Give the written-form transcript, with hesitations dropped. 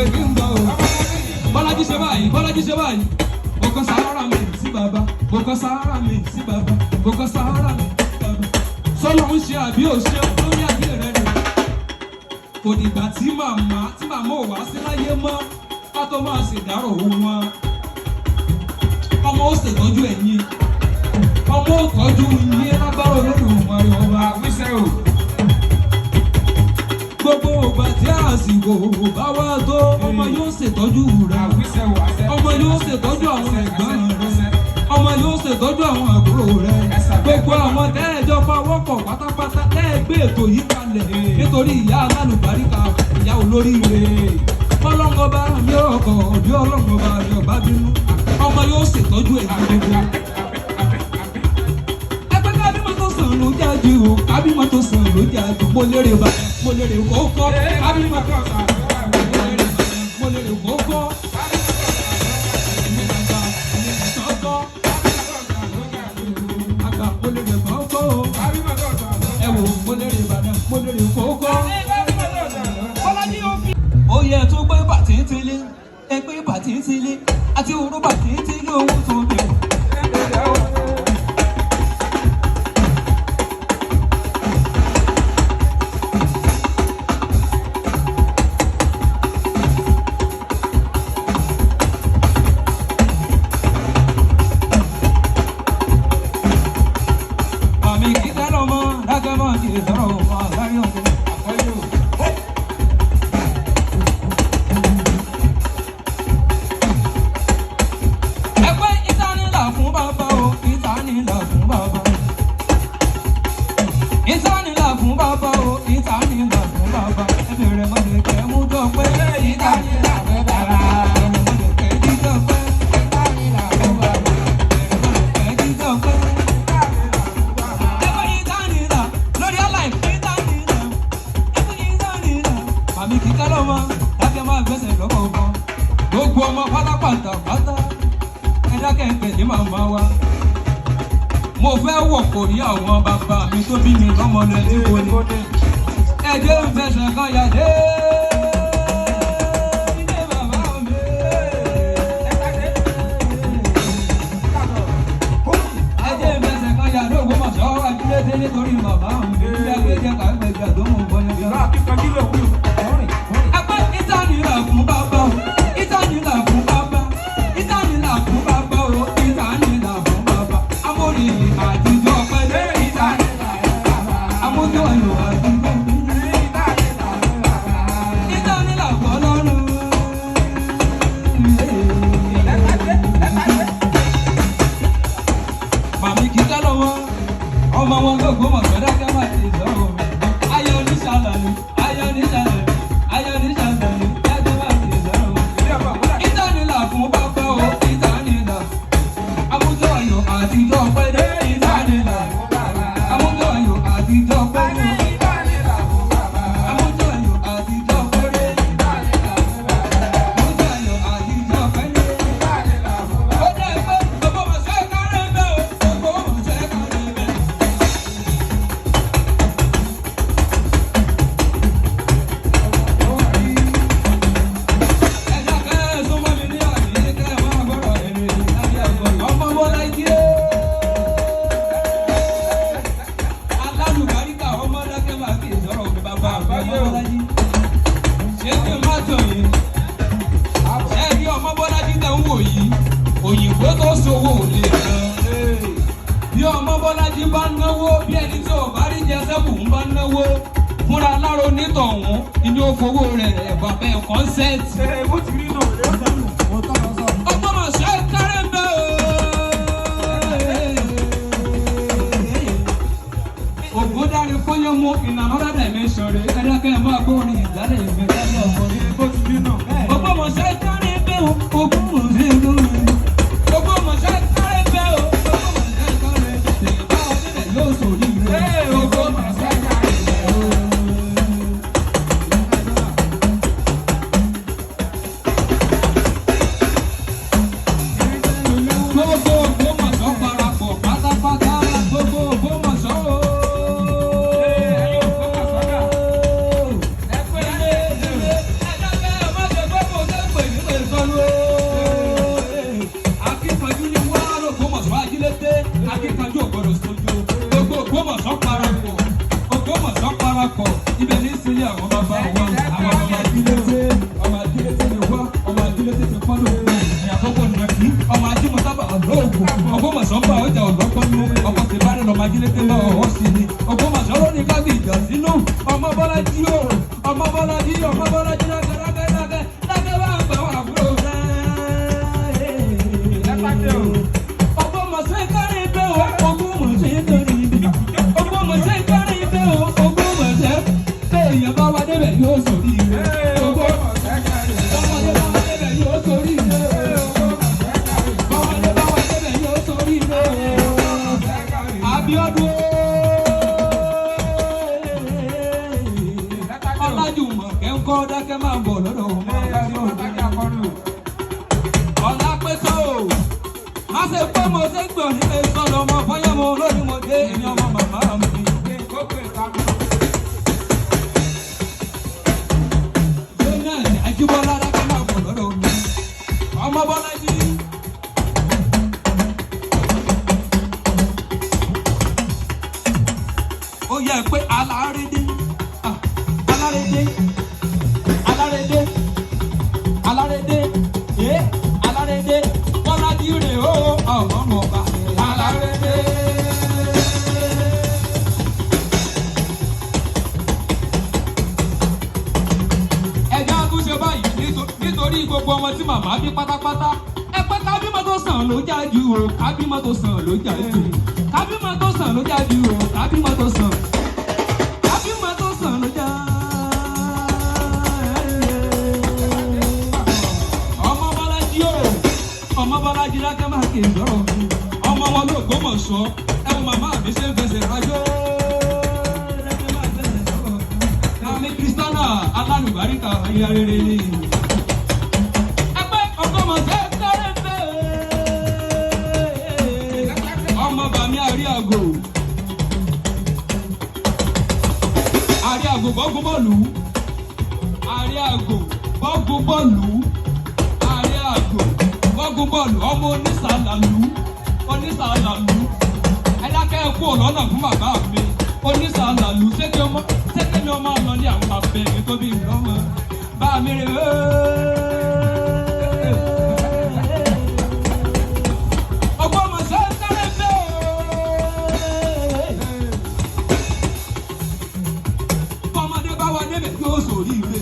pé kí n bọ̀ o. Bọ́lájí ṣe báyìí, Bọ́lájí ṣe báyìí. Mo kàn sára mi sí bàbá, mo kàn sára mi sí bàbá, mo kàn sára mi sí bàbá. Sọ́lọ́ ń ṣe àbí ò ṣe lórí ayé rẹ nù. Kò dìgbà tí màmá ò wá sí láyé mọ́ ká tó máa ṣèdárò wọn. Ọmọ ó ṣètọ́jú ẹ̀yin. Ọmọ ó tọ́jú yín lágbára Olódùmarè ọba. Àwíṣẹ́ o. Gbogbo ìgbà tí àsìkò bá wá tó, ọmọ yóò ṣètọ́jú rẹ̀. Àwíṣẹ́ o. Àṣẹ. Ọmọ yóò ṣètọ́jú àwọn ẹ̀gbọ́n rẹ̀. Ọmọ yóò ṣètọ́jú àwọn àbúrò rẹ̀. Gbogbo àwọn tẹ́ẹ̀jọ pawọ́pọ̀ pátápátá tẹ́ẹ̀ gbé ètò yìí kalẹ̀ nítorí ìyá alálùbáríkà, ìyá olóríire. Ọlọ́run ọba mi ọkọ̀ bí Ọlọ́run ọba mi ọba bínú. Ọmọ yóò ṣètọ́jú ẹ̀yìn gbogbo. Ẹgbẹ́ kábímọ tó sàn ló jáde o, kábímọ tó sàn ló jáde. Mo lérè bá, mo lérè kókó. Kábímọ tó sàn ló jáde, mo lérè bá, mo lérè kókó. Èmi nàgbà, èmi nìkan. Àgbà, mo lérè kókó. Ẹ wò, mo lérè Ìbàdàn, mo lérè kókó. Ó yẹ tó gbé bàtí tílé, ẹ gbé bàtí tílé, àti òru bàtí tílé owó tó bẹ̀rẹ̀. Àmì kíkẹ́ lọ́mọ dákẹ́ máa ti sọ̀rọ̀ ọmọ àgbáyé ọ̀gbìn. Ẹgbẹ́ ìtànìlà fún bàbá o, ìtànìlà fún bàbá. Ìtànìlà fún bàbá o, ìtànìlà fún bàbá. Ẹ bèrè mọ́lẹ̀ kẹ́ mú jọ pé ìtànìlà fún bàbá. Bèrè mọ́lẹ̀ kẹ́ jíjọ pé ìtànìlà fún bàbá. Bèrè mọ́lẹ̀ kẹ́ jíjọ pé. Ẹgbẹ́ ìtànìlà lórí àlàyé ìtànìlà. Ẹgbẹ́ ìtànìlà. Àmì kíkẹ́ lọ́mọ, dákẹ́ máa gbẹ́sẹ̀ lọ́kọ̀ọ̀kan. Gbogbo ọmọ pátápátá pátá, ẹ dákẹ́ tẹ̀lé màmá wa. Mo fẹ́ wọ̀ kò rí àwọn bàbá mi tó bí mi lọ́mọ lẹ́lẹ́kọ̀ọ́ ni. Ẹ jẹ́ ń fẹsẹ̀ kan yàdé. Ilé bàbá mi. Ẹ jẹ́ ń fẹsẹ̀ kan yàdé Ògbómọ̀ṣọ́ Ajílété nítorí bàbá mi. Ilé agbẹ́jẹ́ kàgbẹ́jà tó mú bọ́ níbi ọ̀rọ̀. Ẹgbẹ́ ìtànìlà fún bàbá o, ìtànìlà fún bàbá, ìtànìlà fún bàbá o, ìtànìlà fún bàbá. Amórí àtijọ́ pẹ̀lú ìtànìlà fún bàbá. Amójú ọ̀yọ́ àtijọ́ pẹ̀lú ìtànìlà fọlọ́run. Màmí kíkẹ́ lọ́wọ́, ọmọ wọn l'Ógbómọ̀ṣọ́ dákẹ́ má ti sọ̀rọ̀. Ayọ̀ oníṣàlàyé, ayọ̀ oníṣàlàyé, ayọ̀ oníṣàlàyé, dákẹ́ má ti sọ̀rọ̀. Ìtànìlà fún bàbá o, ìtànìlà. Amújọ ayọ̀ àtijọ́ pẹ́lẹ́ ìtànìlà. Amújọ ayọ̀ àtijọ́ pẹ́lẹ́. Amújọ ayọ̀ àtijọ́ pẹ́lẹ́. Amújọ ayọ̀ àtijọ́ pẹ́lẹ́. Ó jẹ́ pé Ògbómọ̀ṣọ́ kárẹ́ bẹ́ẹ̀ o, Ògbómọ̀ṣọ́ kárẹ́ bẹ́ẹ̀. Ẹ dákẹ́ súnmọ́ mi ní àyè kẹ́ ẹ máa gbọ́rọ̀ ẹni lábẹ́ àgọ́ ọmọ Bọ́lá ìdí. Alálùbáríkà ọmọ dákẹ́ máa kì í sọ̀rọ̀ mi bàbá mi ọmọ Bọ́lájí. Ṣé kí n má tàn yín? Ṣé rí ọmọ Bọ́lájí tẹ̀ ń wò yìí? Òyìnbó tó ṣòwò ò lè gan. Bí ọmọ Bọ́lájí bá náwó bí ẹni tí ò bá rí jẹ sẹ́kù ń bá náwó. Fúnra lára onítọ̀hún ni ó fowó rẹ̀ ẹ̀bà bẹ́ẹ̀ kọ́nsẹ́ẹ̀tì. Ògbómọ̀ṣọ́ kárẹ́ bẹ́ o. Ògúndárí fọ́yánmú in another dimension rẹ̀ ẹ̀dákẹ́ ẹ̀ máa gbórin ìdálẹ̀ ìgbẹ́ kálẹ̀ ọmọ ní. Ògbómọ̀ṣọ́ kárẹ́ bẹ́ o. Ògbómọ̀ṣọ́ kárẹ́ bẹ́ o. Ògbómọ̀ṣọ́ kárẹ́ bẹ́ o. Ògbómọ̀ṣọ́ kárẹ́ bẹ́ o. Báwo nílẹ̀ yóò sòrí rẹ̀? Ògbómọ̀ṣọ́ kárẹ́ bẹ́ o. Gbogbo Ògbómọ̀ṣọ́ parapọ̀ pátápátá, gbogbo Ògbómọ̀ṣọ́ o. Ọmọ Bọ́lájí dákẹ́ dákẹ́ dákẹ́ dákẹ́ bá ń gbà wọ́n àbúrò rẹ̀. Ọgbọ́n mọ̀ sí kárí bẹ́ẹ̀ o, ogún mọ̀ sí kárí bẹ́ẹ̀. Ọgbọ́n mọ̀ sí kárí bẹ́ẹ̀ o, ogún mọ̀ sí. Bẹ́ẹ̀ èèyàn bá wá débẹ̀ yóò sórí rẹ̀. Ogún ọmọdé bá wá débẹ̀ yóò sórí rẹ̀. Ọmọdé bá wá débẹ̀ yóò sórí rẹ̀. Abíọ́dún Ọlájùmọ̀kẹ́ ń kọ́ dákẹ́ máa bọ̀ lọ́dọ̀ ọmọ Abíọ́dún. Ọlápẹ́sọ́ o, má ṣe pé mo ṣe gbọ̀ nílé sọ́dọ̀ ọmọ fọ́yọ́mọ lórí mo dé èmi ọmọ màmá mi. Jonah Ajíbọ́lá dákẹ́ máa bọ̀ lọ́dọ̀ mi. Ọmọ Bọ́lájí. Ó yẹ pé alárédé, ah, alárédé, alárédé, alárédé, ẹ alárédé, Bọ́lájí rè ó ọ̀rọ̀ ọba alárédé. Ẹja tún ṣe báyìí nítorí gbogbo ọmọ tí màmá bí pátápátá. Ẹ pé kábímọ tó sàn ló já ju o, kábímọ tó sàn ló já ju. Kábímọ tó sàn ló já ju o, kábímọ tó sàn. Kábímọ tó sàn ló já. Ọmọ Bọ́lájí o, ọmọ Bọ́lájí lákẹ́ máa kì í sọ̀rọ̀ mi. Ọmọ wọn ló gbọ́mọ̀ṣọ́, ẹ wo màmá mi ṣe ń fẹsẹ̀ rajó. Lákẹ́ máa fẹsẹ̀ sọ̀rọ̀ mi. Mami Kristana alálùbáríkà ayé rere ni. Ẹgbẹ́ ọgọ́mọ̀sẹ́ kárẹ́ bẹ́ẹ̀. Ọmọ bàmí àrí àgò. Àrí àgò bọ́gún bọ́ọ̀lù. Àrí àgò bọ́gún bọ́ọ̀lù. Àrí àgò bọ́gún bọ́ọ̀lù. Ọmọ onísàlàlú. Onísàlàlú. Ẹ dákẹ́ ẹ kú ọ̀lọ́nà fún bàbá mi. Onísàlàlú. Ṣé kí ọmọ ṣé kí mi ọmọ lọ ní àwọn bàbá mi tó bí ìrọ́mọ? Bá mi rè é. Ọgbọ́n mọ̀ ṣe ń sáré bẹ́ẹ̀. Bọ́mọdé bá wà débẹ̀ yóò sórí ire.